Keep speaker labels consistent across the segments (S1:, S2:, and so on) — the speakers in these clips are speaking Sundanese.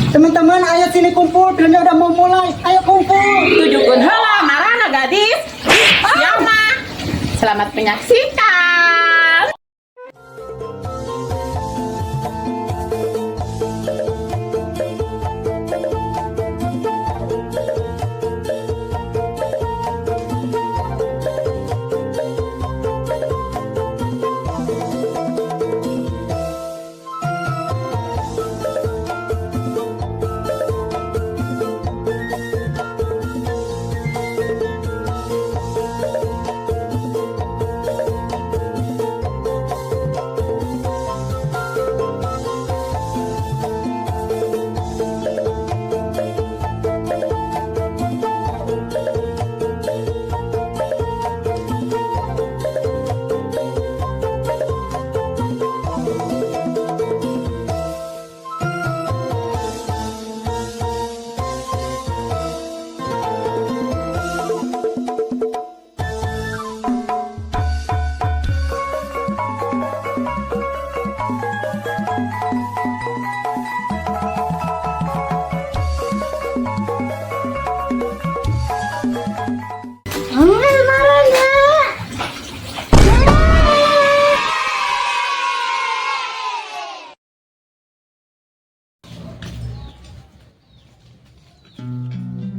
S1: Teman-teman, ayo sini kumpul, filmnya udah mau mulai. Ayo kumpul.
S2: Tujukeun heula marana gadis. Siapa? Selamat menyaksikan.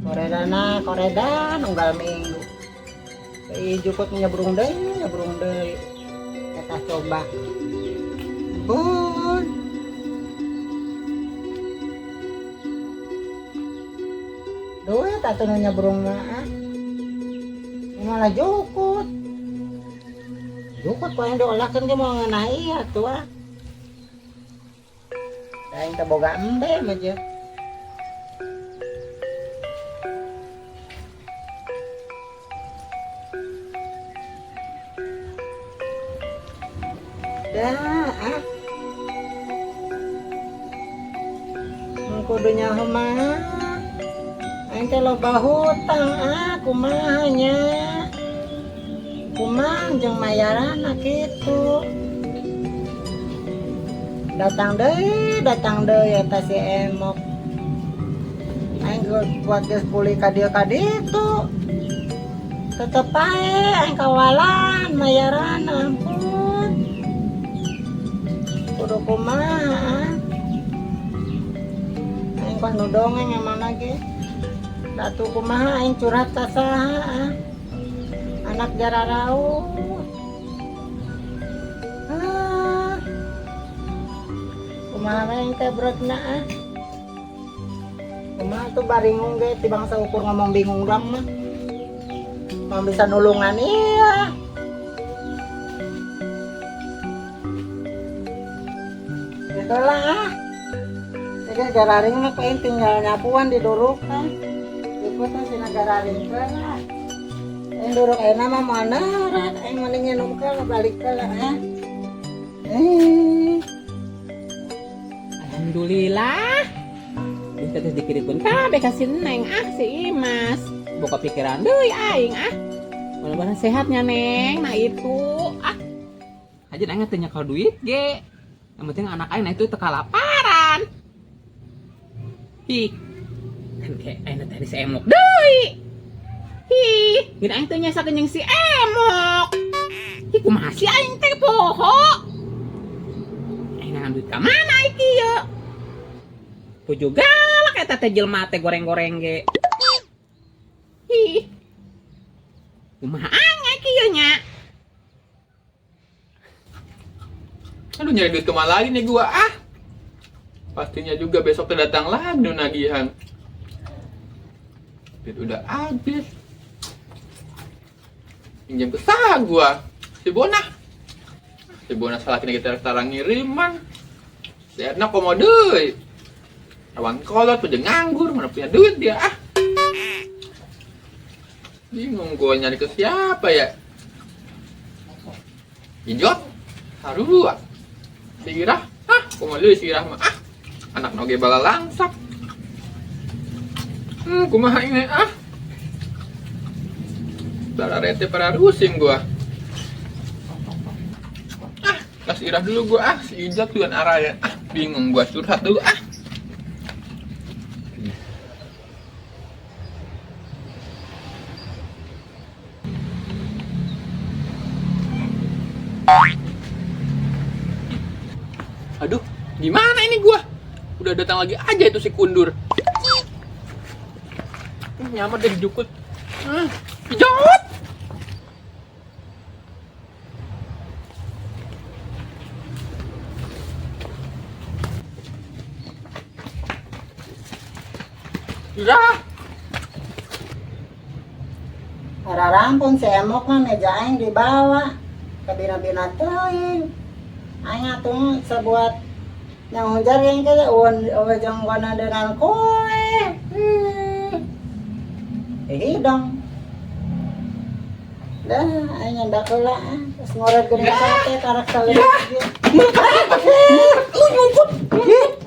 S1: Marana. Koredana, koredan unggal minggu. Ih, jukut nyebrung deui, nyebrung deui. Kita coba. Pun. Duit atuh nu nyebrung mah. Ah. Ini malah jukut. Jukut kok yang diolahkeun ge mau ngeunah ieu atuh ah. Da aing teh boga embe mah jeung. Dah, ah. Mun kudu nyaho mah. Aing teh loba hutang ah, kumaha nya. Kumaha jeung mayaranna kitu. Datang deui eta si Emok. Aing kuat geus pulih ka dieu ka ditu. Tetep ae aing kawalan mayaran ampun. Kudu kumaha. Aing kos nu dongeng emang lagi. Datu kumaha aing curhat ka saha ah. Anak jararauh. Ah. Kumaha aing teh beratna ah. Kumaha tuh baringung ge ti bangsa ukur ngomong bingung doang mah. Mau bisa nulungan iya. Gitu lah ah. Jadi gararing mah paling tinggal nyapuan di durukan. Ikutan si gararing ke lah. Aing duruk ayeuna mah moal neurat, aing mending nginum ke lah balik ke lah ah. Eh.
S2: Alhamdulillah. Duit teh dikirimkeun kabeh ka si Neng ah si Imas. Boga pikiran deui aing ah. Mudah-mudahan sehatnya Neng. Nah itu ah. Aja aing teh nyekel duit ge. Yang penting anak aing nah itu teu kalaparan. Hi. Kan kayak aing teh si Emok deui. Hi, geun aing teh nyasakeun jeung si Emok. Hi, kumaha si aing teh poho? Aing ngambil duit ka mana iki ye? Puju galak eta teh jelema teh goreng-goreng ge. Hi. Kumaha aing iki ye nya?
S3: Aduh, nyari duit kemana lagi nih gua ah. Pastinya juga besok datang lagi tuh nagihan. Duit udah habis. Pinjam ke saha gua. Si Bona. Si Bona salah kena kita tarang ngiriman. Si Edna komo deui. Awan kolot punya nganggur, mana punya duit dia ah. Bingung gua nyari ke siapa ya? Ijot, Harua, si Irah, ah, komo deui si Irah mah ah. Anak noge bala langsap. Kumaha ini ah. Para rete para rusing gua. Ah, kasih Irah dulu gua ah, si Ijat tuan araya. Ah, bingung gua curhat dulu ah. Udah datang lagi aja itu si kundur. Nyaman deh jukut. Ijot. Ya.
S1: Rampun si Emok mah meja aing di bawah. Kabina-bina teuing. Aing atuh sebuat yang hujar yang kayak uan ujung warna dengan kue. Hidung. Dah, aing nyandak heula ah. Terus ngoret geuning sate karak saleut.
S2: Lu nyumput.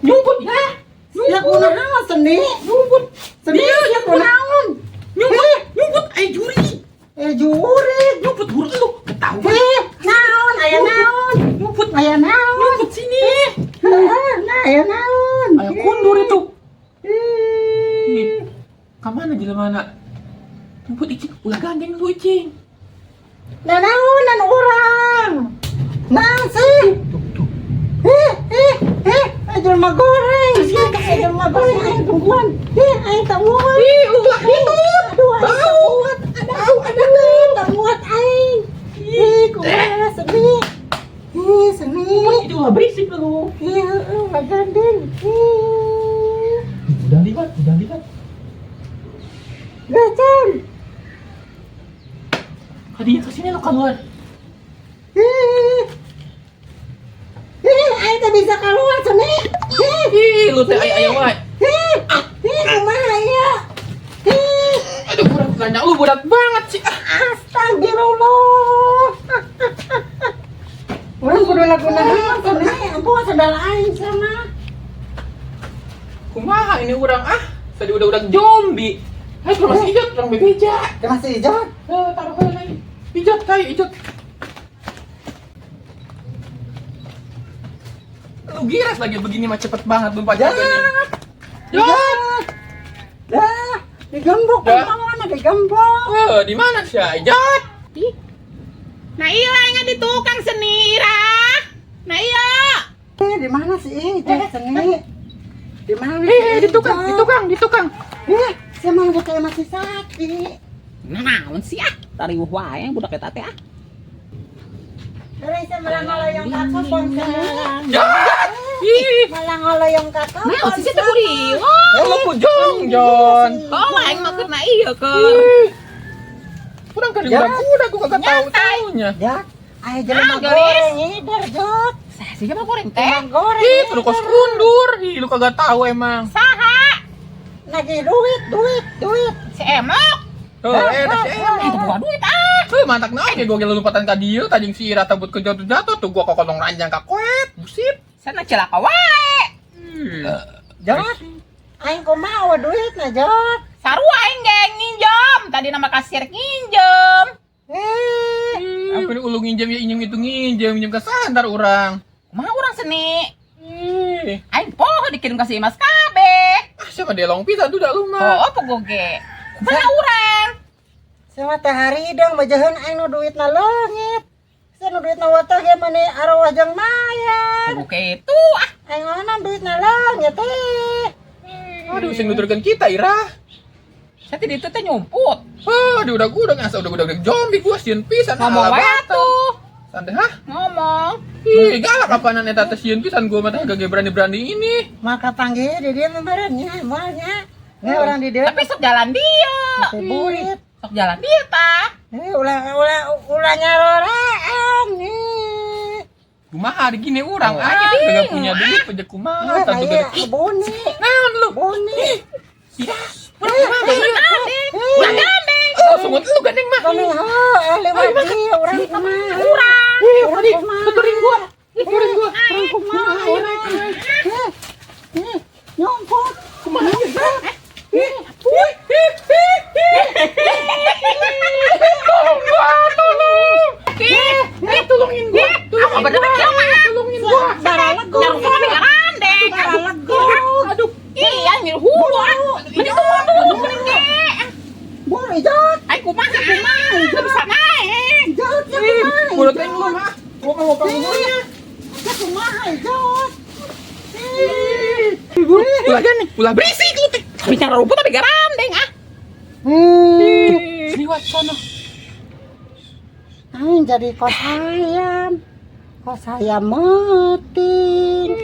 S2: Nyumput ya.
S1: Ya kunaon seni?
S2: Nyumput.
S1: Seni ya kunaon?
S2: Nyumput. Nyumput ai juri.
S1: Eh jurig.
S2: Nyumput huruf lu. Ketahuan.
S1: Eh, naon aya naon?
S2: Nyumput.
S1: Aya naon?
S2: Nyumput sini.
S1: Heeh, nah aya naon?
S3: Ayo kundur itu.
S1: Ih.
S3: Kamana jelema mana? Nyumput icing, ulah gandeng lu icing.
S1: Nah naonan urang? Naon sih?
S3: Tuh, tuh.
S1: Eh, eh, eh, eh, jelema goreng. Eh, jelema goreng aing tungguan. Eh, aing tak muat.
S3: Ih, ulah
S1: Aduh, aduh, aing tak
S3: Bau.
S1: muat. Aduh, aduh, tak muat aing. Ih, kumaha seni. Ih, seni.
S3: Itu ulah berisik lu.
S1: Ih, heeh, gandeng. Ih.
S3: Udah liwat, udah liwat.
S1: Gacan.
S3: Kadinya kesini lu keluar.
S1: Ih. Ih, aing teh bisa keluar seni. Ih.
S3: Ih, lu teh aya aya wae.
S1: Ih, ih, kumaha ya? Ih,
S3: Aduh, berat banyak lu berat banget sih. Ah.
S1: Astagfirullah. Urang kudu lagu naon seni? Ampun sendal aing sama.
S3: Kumaha ini urang ah? Tadi udah zombie. Hai, kalau masih ijot, urang bebeja.
S1: Masih ijot?
S3: Eh, taruh heula lagi. Ijot kayu, ijot. Lu giras lagi begini mah cepet banget lupa jatuhnya.
S1: Ijot. Dah, digembok
S3: Dah.
S1: mana digembok.
S3: Eh, di mana sih, Ijot?
S2: Ih. Nah iya aing di tukang seni Ira. Nah iya.
S1: Eh, di mana sih Ijot seni? Di mana?
S3: Eh, di tukang, di tukang, di tukang.
S1: Eh, saya mau kayak masih sakit.
S2: Nah, naon sih ah? Tariweuh wae budak eta teh ah.
S1: Dari saya malah ngoloyong kakak seni.
S3: Jot! Ih,
S1: Malah ngoloyong kakak.
S2: Naon sih teh kuriweuh.
S3: lu pujung, Jon.
S2: Oh, aing mah keur na ieu keur.
S3: Ih. Kurang kali udah udah gua kagak tahu taunya.
S1: Jot, ayo jelema
S2: Ah, gelis.
S1: goreng ngider, Jot.
S2: Saha sih mah goreng teh?
S1: Jelema goreng.
S3: Ih, lu kos kundur. Ih, lu kagak tahu emang.
S2: Saha?
S1: Nagih duit, duit, duit.
S2: Si Emok.
S3: Tuh, eh, dah si
S2: Eh,
S3: emok.
S2: boga duit ah.
S3: Tuh, mantak naon ya gua gila lompatan ka dieu tajeng si Ira tabut ke jatuh-jatuh tuh gua kokolong ranjang ka koet. Busit.
S2: Sana celaka wae.
S3: Ih.
S1: Jot, aing kumaha duit na, Jot.
S2: Sarua aing ge nginjem. Tadi nama kasir nginjem.
S1: Eh,
S3: Apa ini ulu nginjem ya injem itu nginjem, nginjem ke sandar urang.
S2: Kumaha urang seni?
S3: Ih.
S2: Aing poho dikirim ka si Imas kabeh.
S3: Ah, siapa dia long pisan tuh dah lu mah.
S2: Oh, pogo ge. Kumaha urang?
S1: sama teh hari dong bajaheun aing nu duitna leungit. Sia nu duitna watah ge mane arwah jeung mayar.
S2: Pogo kitu ah.
S1: Aing mana duitna leungit teh.
S3: Aduh, sing nuturkeun kita Ira.
S2: Saya tadi itu teh nyumput.
S3: Aduh, udah udah ngasa udah zombie gua sieun pisan.
S2: Ngomong
S3: Ala
S2: wae
S3: bata.
S2: tuh.
S3: Santai hah?
S2: Ngomong.
S3: Ih, galak kapanan eta teh sieun pisan gua mah teh gak berani-berani ini.
S1: Maka panggil di dia meureun moalnya. Nggak orang di dia.
S2: Tapi sok jalan dia.
S1: Teh burit.
S2: Sok jalan dia tah.
S1: Eh, ulah ulah ulah nyaroraan nih.
S3: Kumaha di gini urang
S2: Oh,
S3: ah,
S2: aja
S3: gak
S2: bingung,
S3: punya
S2: ah.
S3: duit aja kumaha
S1: Nah,
S3: tante
S1: kayak
S3: gede.
S1: boni.
S3: Naon lu?
S1: Boni.
S3: Ira, urang kumaha ieu?
S2: Gandeng. Ulah gandeng.
S3: Oh, sungut lu gandeng mah.
S1: Boni heuh, lewat dia urang kumaha.
S2: Urang.
S3: Ih,
S1: Urang
S3: tadi
S1: kumaha.
S3: tuturin gua. Tuturin gua.
S1: Urang kumaha. Eh, eh, nyumput.
S3: Kumaha ieu?
S1: Eh,
S3: Ih, ih, ih, ih. Tolong gua, tolong.
S2: Ih,
S3: Tolongin gua. Tolongin
S2: Apa bener
S3: gua.
S2: kieu mah?
S3: Tolongin gua.
S1: Baralego.
S2: Nyarung gandeng.
S1: Baralego.
S3: Aduh.
S2: Iya, nyir hulu ah. Mending turun dulu mending ge.
S1: Buru ijot.
S2: Aing kumaha kumaha. Teu bisa naik.
S1: Ijot ya
S3: Ih,
S1: kumaha.
S3: gua teh lu mah. Gua mau panggunya.
S1: Ya kumaha ijot. Ih.
S3: Buru, ulah gini, ulah berisik lu teh.
S2: Tapi cara rumput tapi garandeng ah.
S3: Liwat sono.
S1: Aing jadi kos ayam. Kos ayam meting.